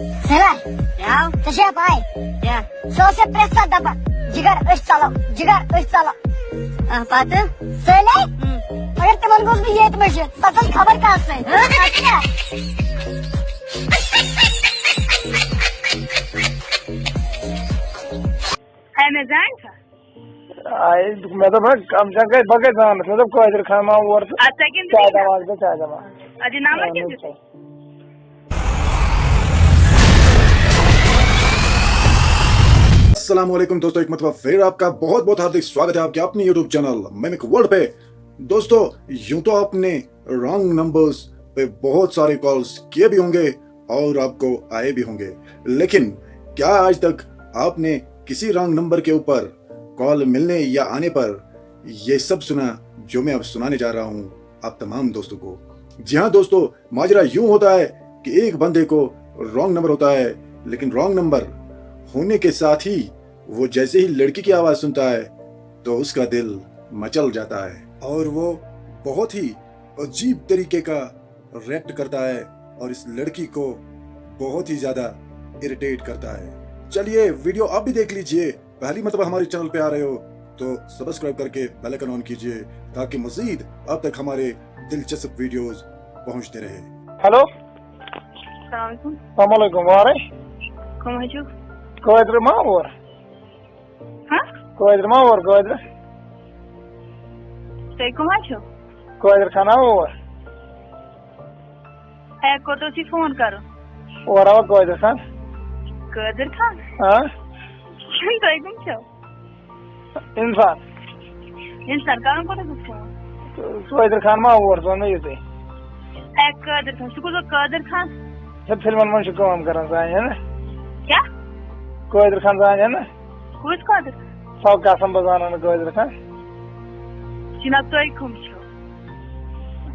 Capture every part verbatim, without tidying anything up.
سنا، کیٛاہ؟ ژےٚ چھےٚ پاے؟ کیٛاہ؟ سۄ ٲس مےٚ پرٛٮ۪تھ ساتہٕ دَپان، "جِگر، أسۍ ژَلو، جِگر، أسۍ ژَلو۔" آ، پَتہٕ؟ ژٕ نے؟ ہُم۔ مگر تِمَن گوٚژھ بہٕ ییٚتہِ مٔشِتھ، سۄ ژَلہِ خبر کَس سۭتۍ۔ ہہ؟ اَدٕ کیٛاہ؟ ہے، مےٚ زانہِ کھا؟ آے، مےٚ دوٚپ، ہے، کم سے کم گٔے، بہٕ کتہِ زانس؟ مےٚ دوٚپ، قٲدر خان ما اور تہٕ اَدٕ ژےٚ کَمہِ چاے دِژٕے دمہٕ اکھ، دِ چاے دمہٕ اکھ۔ اَدٕ یہِ نمبر کَمہِ دِژٕے؟ السلام علیکم دوستو، ایک مرتبہ پھر آپ کا بہت بہت हार्दिक स्वागत है आपके अपने YouTube चैनल मिमिक वर्ल्ड पे। दोस्तों, यूं तो आपने रॉन्ग नंबर्स पे बहुत सारे कॉल्स किए भी होंगे और आपको आए भी होंगे, लेकिन क्या आज तक आपने किसी रॉन्ग नंबर के ऊपर कॉल मिलने या आने पर ये सब सुना जो मैं अब सुनाने जा रहा हूँ आप तमाम दोस्तों को? जी हाँ दोस्तों, माजरा यूं होता है कि एक बंदे को रॉन्ग नंबर होता है, लेकिन रॉन्ग नंबर होने के साथ ही वो जैसे ही लड़की की आवाज सुनता है तो उसका दिल मचल जाता है और वो बहुत ही अजीब तरीके का रिएक्ट करता है और इस लड़की को बहुत ही ज्यादा इरिटेट करता है। चलिए, वीडियो आप भी देख लीजिए। पहली मरतबा हमारे चैनल पे आ रहे हो तो सब्सक्राइब करके बेल आइकन ऑन कीजिए, ताकि मजीद आप तक हमारे दिलचस्प वीडियोज़ पहुंचते रहे। हेलो। السلام علیکم۔ السلام علیکم، وارے۔ کم حظ چھِو؟ قٲدر ما اور؟ ہاں؟ قٲدر ما اور، قٲدر؟ تُہۍ کم حظ چھِو؟ قٲدر خان ہا اور۔ ہے، کوٚت اوس یہِ فون کرُن؟ اورٕ آو قٲدر خان۔ قٲدر خان؟ آ؟ تُہۍ کٕم چھِو؟ اِنسان۔ اِنسان، کرُن کوٚت اوس فون؟ قٲدر خان ما اور، ژٕ وَن مےٚ یُتُے۔ ہے، قٲدر خان، سُہ کُس گوٚو قٲدر خان؟ ہے، فِلمَن منٛز چھُ کٲم کران، زانہِ ہے نا؟ کیٛاہ؟ قٲدر خان زانہِ ہے نا؟ کُس قٲدر؟ سۄ قسم بہٕ زانان نہٕ قٲدر خان۔ جناب، تُہۍ کٕم چھِو؟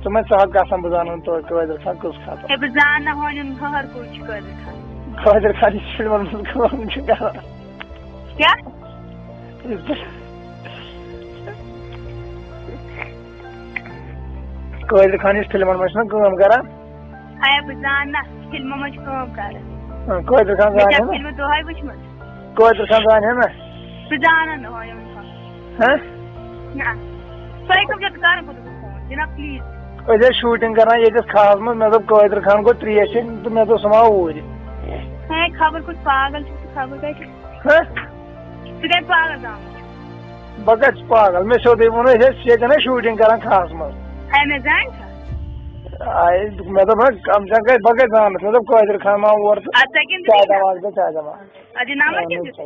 ژٕ مہ ژٕ ہا قسم بہٕ زانان تُہۍ قٲدر خان کُس قسم۔ ہے، بہٕ زانہٕ نہٕ ہونٮ۪ن ہر کُس چھُ قٲدر خان۔ قٲدر خان یُس فِلمَن منٛز کٲم چھُ کران۔ کیٛاہ؟ یُس قٲدر خان یُس فِلمَن منٛز چھُنہ کٲم کران۔ ہے، بہٕ زانہٕ نہ، فِلمَن منٛز چھِ کٲم کران۔ ہاں، قٲدر خان مےٚ زانہِ چھےٚ نہ۔ فِلمہٕ دۄہَے وٕچھمٕژ۔ قٲدر خان زانہِ نہ۔ بہٕ زانَن نہٕ ہونٮ۪ن ہر۔ ہہ؟ نہ۔ تۄہہِ کَم چھُ کران پوٚتُس فون؟ جناب، پلیز۔ أسۍ ٲسۍ شوٗٹِنٛگ کران ییٚتٮ۪تھ کھاہَس منٛز، مےٚ دوٚپ قٲدر خان گوٚو ترٛیش چیٚنہِ تہٕ مےٚ دوٚپ سُہ ما آو اوٗرۍ۔ ہے، خبر کُس پاگل چھُ تہٕ خبر کَتہِ۔ ہہ؟ ژٕ کَتہِ پاگل زامُت چھُکھ؟ بہٕ کَتہِ چھُس پاگل؟ مےٚ سیوٚدُے ووٚن، أسۍ ٲسۍ ییٚتٮ۪ن ٲسۍ شوٗٹِنٛگ کران کھاہَس منٛز۔ ہے، مےٚ زانہِ سا۔ آے، مےٚ دوٚپ، ہے، کَم سے کَم گٔے، بہٕ کَتہِ زانَتھ؟ مےٚ دوٚپ قٲدر خان ما اور تہٕ اَدٕ ژےٚ کٔمۍ دیُت چاے یہِ دَمہٕ اکھ، نمبر؟ دِ چاے دَمہٕ اکھ۔ اَدٕ یہِ نمبر کٔمۍ دیُت؟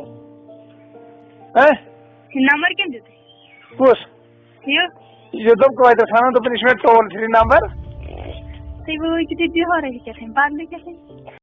ہہ؟ یہِ نمبر کٔمۍ دیُت؟ کُس؟ یہِ۔ یہِ دوٚپ قٲدر خانن، دوٚپُن، "یہِ چھُ مےٚ ٹول فرٛی نمبر۔" تُہۍ وٲتِو تُہۍ بِہارَے کیٛاہ تام، بدلہٕ کیٛاہ تام۔